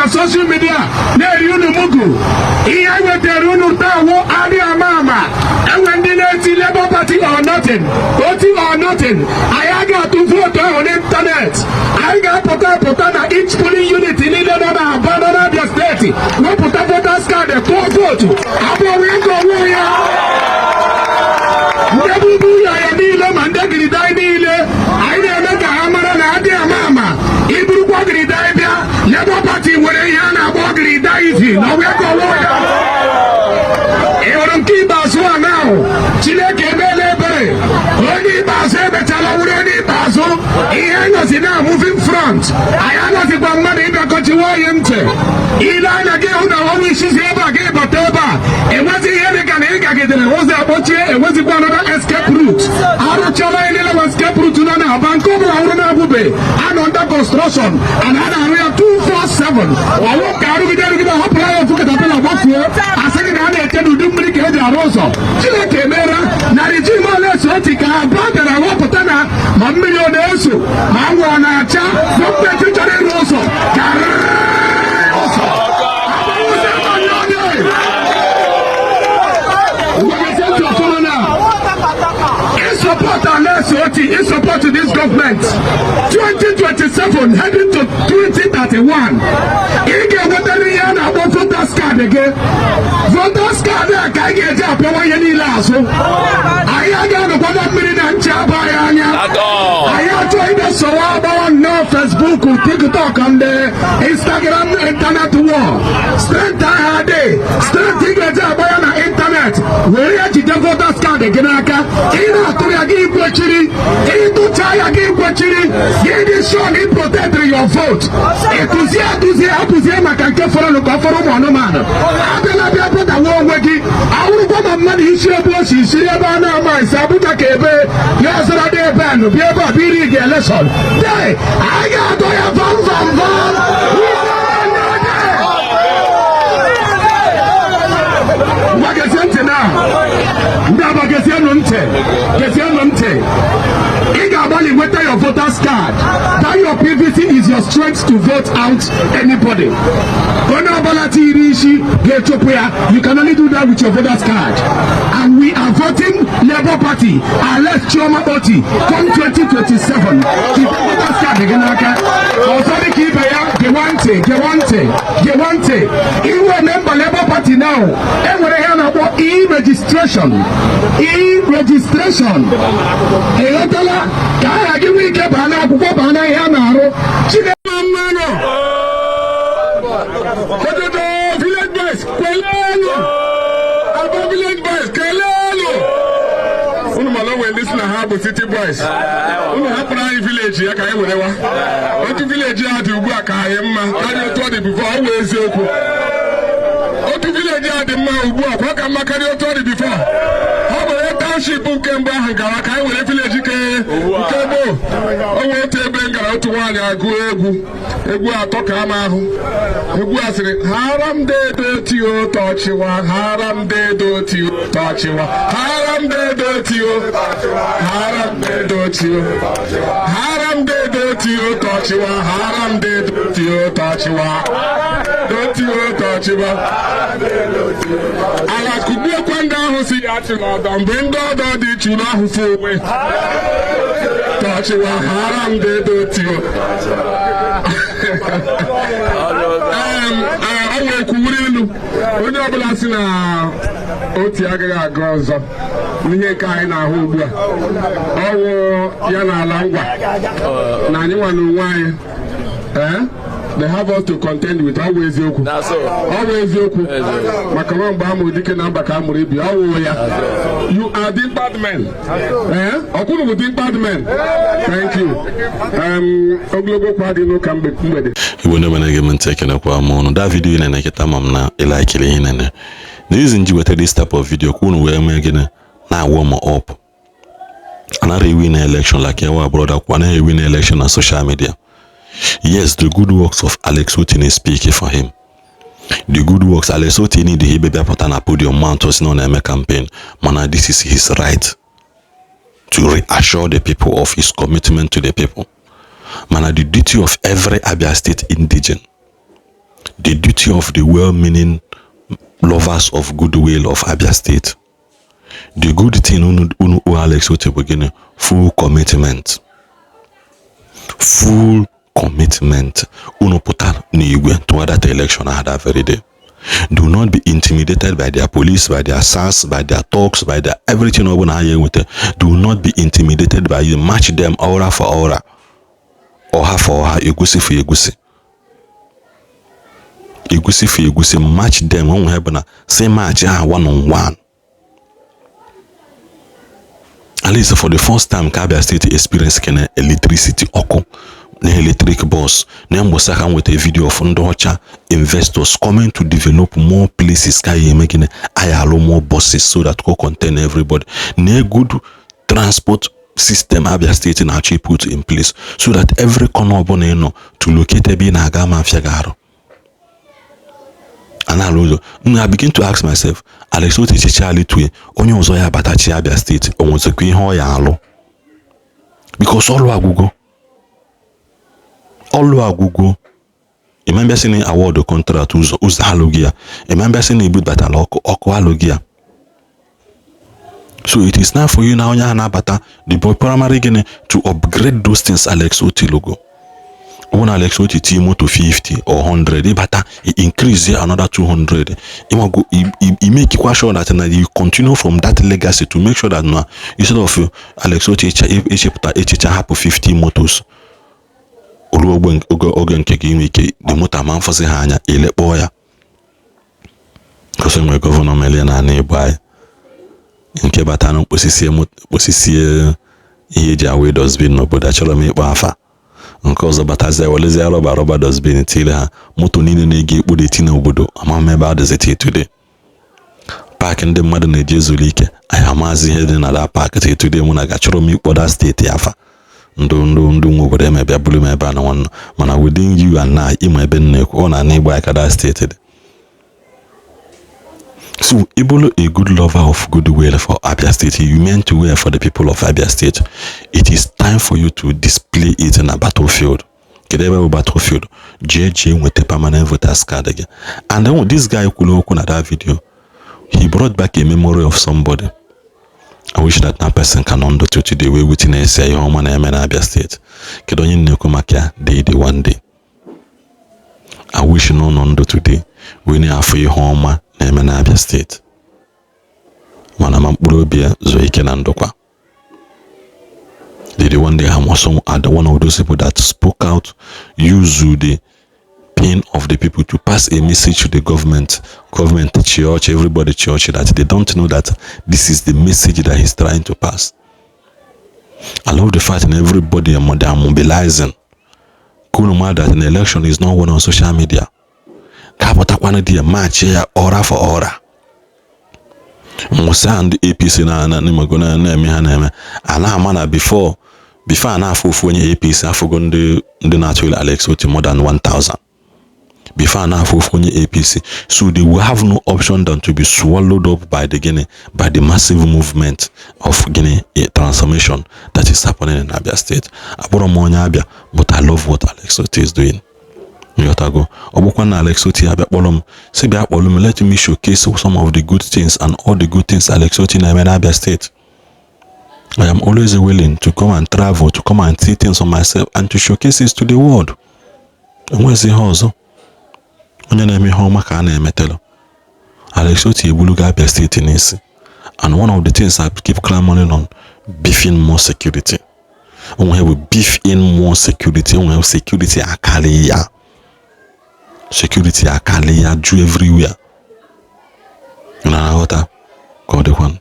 na social media na-eri unu mugu. Ihe wetara unu taa wụ adị ama ama enwe ndị na-eti Labour Party or nothing, Otti or nothing. Anyị agaghị atụ vootu ahụ n'ịntanetị. Anyị ga-apụta apụta na each polling unit niile nọ na Aba, nọ n'Abia Steeti, wepụta voters card, tụọ vootu abụọ wee nke onwe ya. Ndị bụbu ya ya niile ma ndị giridai niile, anyị na-eme ka ha mara na adị ama ama iburukwa giridai bịa. Labour Party nwere ihe a na-akpọ giridaizm na ọwee ka ọwụ ya. Ị hụrụ nke ikpeazụ a na Chineke emeela ebere, onye ikpeazụ emechala wụrụ onye ikpeazụ. Ihe nọzi na moving front, anyị anọzikwa mmadụ ịbịakọchiwe anyị ntị. Ile anya gị hụ na ọnwa isizi ebe a gị bata ebe a, enwezi ihe dị ka na ị gagidere ụzọ akpọchie. Enwezikwa another escape route. Arụchala ihe niile bụ escape route nọ na Aba. Nke ọbụla hụrụ na-abụbe anọ under construction and a na-arụ ya 247. Ọwụ ka arụgide arụgide hapụrụ ya ofu katapila gbafuo, asị gị na a na-ete n'udu mmiri ka eji arụ ụzọ. Chineke emeela na regime Alex Otti ka Aba bịara ghọpụta na ma mmiri ọ na-eso ma anwụ ọ na-acha, gọọmenti chọrọ ịrụ ụzọ ka ụzọ. Agbanwụsị mmanya onye ngwagezie ntị ọfụma na in support Alex Otti, in support this government 2027 heading to 2031, ị ga-enwetara ihe a na-akpọ voters card gị. Voters card a ka anyị ga-eji apịawa ihe niile azụ. Anyị agaghị anọkwa na mmiri na ncha aba anyị anya. Anyị achọghị ịbịa sowa agbawa nnọọ Facebook, TikTok, ndị Instagram, internet war. Strength ahụ adị, strength ị ga-eji agba ya na ịntanetị, were ya jide voters card gị n'aka. Ị na-atụ ya gị kwechiri, ịtụcha ya gị kwechiri, gị dị sure na ị protect your vote. Ịtụzie atụzie, hapụzie maka nke fọrọnụ ka ọ fọrọ ụmụ anụmanụ. Abịala bịa bụdawa onwe gị awụrụkwa ma mmadụ isi ebe o si siri ebe a na-ama isi Abuja ka ebe ya ọzọrọ dị ebe a nụ bịa ebe a bịa iri gị election dee. Anyị ga-atọ ya vam vam vam. Ngwa, gezie ntị na ndị Aba, gezienụ ntị, gezienụ ntị. Ị ga-agbalị nweta your voters card. That your PVC is your strength to vote out anybody. Onye ọbụla tiri isi ga-echụpụ ya. You can only do that with your voters card, and we are voting Labour Party, Alex Chioma Otti, come 2027. Jide voters card gị n'aka. Ọzọ dị ka ibe ya, gewa ntị, gewa ntị, gewa ntị. Iwe member Labour Party now, enwere ihe a na-akpọ e-registration. E-registration, ịghọtala? Ka aha gị nwee ike baa n'akwụkwọ, baa na ihe a na-arụ. Chineke mmanụ ododo. Village boys, kwelenu! Aba village boys, kelenu! Unu mana o nwere ndị si na ha bụ city boys. Unu hapụrụ anyị village ya ka anyị werewa otu village ya dị ugbu a ka anyị mma karịa otu ọ dị before. Ọ wụ eziokwu, otu village ya dị mma ugbu a kwa ka mma karịa otu ọ dị before. Ha were township nke mbụ ahụ gara ka anyị were village ke nke gboo. O nwere otu ebe m gara, otu nwaanyị agụ egwu, egwu atọ ka ama ahụ. Egwu a sịrị, "Hara m dedo tio tọchịwa, hara m dedo tio tọchịwa, hara m dedo tio, hara m dedo tio, hara m dedo tio tọchịwa, hara m dedo tio tọchịwa, tio tọchịwa." Ala kugbuokwa ndị ahụ si ya achị n'ọdọ mgbe ndị ọdọ dị iche unu ahụ fụ onwe tọchịwa, hara m dedo tio. Ọ nwere kwuwuru ilu. Onye ọbụla si na Otti agaghị aga ọzọ n'ihe nke anyị na-ahụ ugbu a, ọwụ ya na ala ngwa na anyị nwa na onwe anyị, eh? They have us to contend with. Ọ bụ eziokwu, ọ bụ eziokwu, maka nwa mgbe a mụrụ dike na mba ka a mụrụ ibi ọ wụ ya. You are dimkpa men, eh? Ọkwụrụ bụ dimkpa men. Thank you. Ogologo okwu adịghị n'ụka mgbede. Igbo ndị ọma na-ege m ntị, ekenekwa m ụnụ. Da video ị na-ene kịta, ma m na ịlikiri ihe nene. The reason ji weta this type of video ka unu wee mee gịnị? Na warm up. Anara win election like yawa brother kwa anaghị win election na social media. Yes, the good works of Alex Otti speak for him. The good works Alex Otti need ibe bịa pụta na podium mount si na ọ na-eme campaign, mana this is his right to reassure the people of his commitment to the people. Mana the duty of every Abia State indigene, The duty of the well-meaning lovers of goodwill of Abia State, the good thing unu owe Alex Otti bụ gịnị? Full commitment, full commitment. Unu pụtara n'igwe toward that election ahụ that very day. Do not be intimidated by their police, by their SARS, by their talks, by their everything ọbụla ha ya enweta. Do not be intimidated by you. Match them aura for aura, ọha for ọha, egusi for egusi, egusi for egusi. Match them. Onwe ha bụ na say match ha one on one. At least for the first time ka Abia State experience kene electricity, ọkụ na electric bus na mgbasa ka nweta video of ndị ọcha investors coming to develop more places ka ya eme gịnị, anyị alụ more buses so that go contain everybody na good transport system Abia State na-achọ put in place so that every corner ọbụla ị nọ to locate ebe ị na-aga ma afịa gị arụ a na-alụ ụzọ. I begin to ask myself, Alex Otti echiche alitue, onye ọzọ ya abatachi Abia State, o nwezikwa ihe ọ ya alụ? Because ọlụ agwụgo, ọlụ agwụgo. Ịma sị na award contract ụzọ, ụzọ alụghị ya. Ịma sị na ibubatala ọkụ, ọkụ alụghị ya. So it is now for you na onye ahụ na-abata, the primary gịnị, to upgrade those things Alex Otti logo. Ọ bụrụ na Alex Otti tinye moto 50 or 100, ịbata increase another 200. Ịmago imekikwa sure that na you continue from that legacy to make sure that na instead of Alex Otti echepụta echicha hapụ 50 motos, ruo oge nke gị inwe ike the moto ama mfọsị ha anya elekpọọ ya gosi. Nwere governor melie na ana Igbo anyị nke bata na mkposisie ihe eji awa dustbin n'obodo. Achọrọ m ịkpọ afa. Nke ọzọ batazie, werezie rọba dustbin tiri ha moto niile na-ege ekpo eti n'obodo. Ama m ebe adịzi till today. Park ndị mmadụ na-eji ezuru ike, anyị amazi ihe dị na that park till today. Mụ na gachọrọ m ịkpọ that state afa. Ndụ nwe obodo emebịa bụrụ m ebe a na nwanne, mana within you and I, ịma ebe m na-ekwu. Ọ na-ana Igbo anyị ka that state dị. So ịbụrụ a good lover of goodwill for Abia State, you meant well for the people of Abia State, it is time for you to display it in a battlefield. Kedu ebe bụ battlefield? Jee nweta permanent voters card gị. And then this guy kwuru okwu na that video, he brought back a memory of somebody. I wish that that person can ndụ till today wee witness ya ihe ọma na-eme na Abia State. Kedu onye na-ekwu maka ya? Day one day I wish na ụnọ ndụ today wee na-afụ ihe ọma na-eme na Abia State, mana ma mkpụrụ obi ya zuo ike na ndokwa. The one day I'm also one of those people that spoke out, use the pain of the people to pass a message to the government. Government church, everybody church, that they don't know that this is the message that he's trying to pass. I love the fact that everybody, they are mobilizing. Cool that an election is not won on social media. Ka apụtakwana di ya match ya aura for aura. Musa ndị APC na na-eme ha na-eme a na-ama na before a na-afụ ofu onye APC, afụgo ndị na-atụle Alex Otti more than 1000 before a na-afụ ofu onye APC. So they will have no option than to be swallowed up by the gịnị, by the massive movement of gịnị, a transformation that is happening in Abia State. Abụrụ m onye Abia, but I love what Alex Otti is doing. Nghọtago? Ọ bụkwa na Alex Otti abịa kpọrọ m, si bịa kpọrọ m, let me showcase some of the good things and all the good things Alex Otti na-eme na Abia State. I am always willing to come and travel to come and see things on myself and to showcase it to the world. Enwezi ihe ọzọ, onye na-eme ihe ọma ka a na-emetelụ. Alex Otti ebulugo Abia State n'isi, and one of the things I keep clamoring on, beefing more security. Onwe bụ beef in more security. Onwe security akarị ya, security akarị ya ju everywhere. Na aghọta ka ọ dịkwanụ.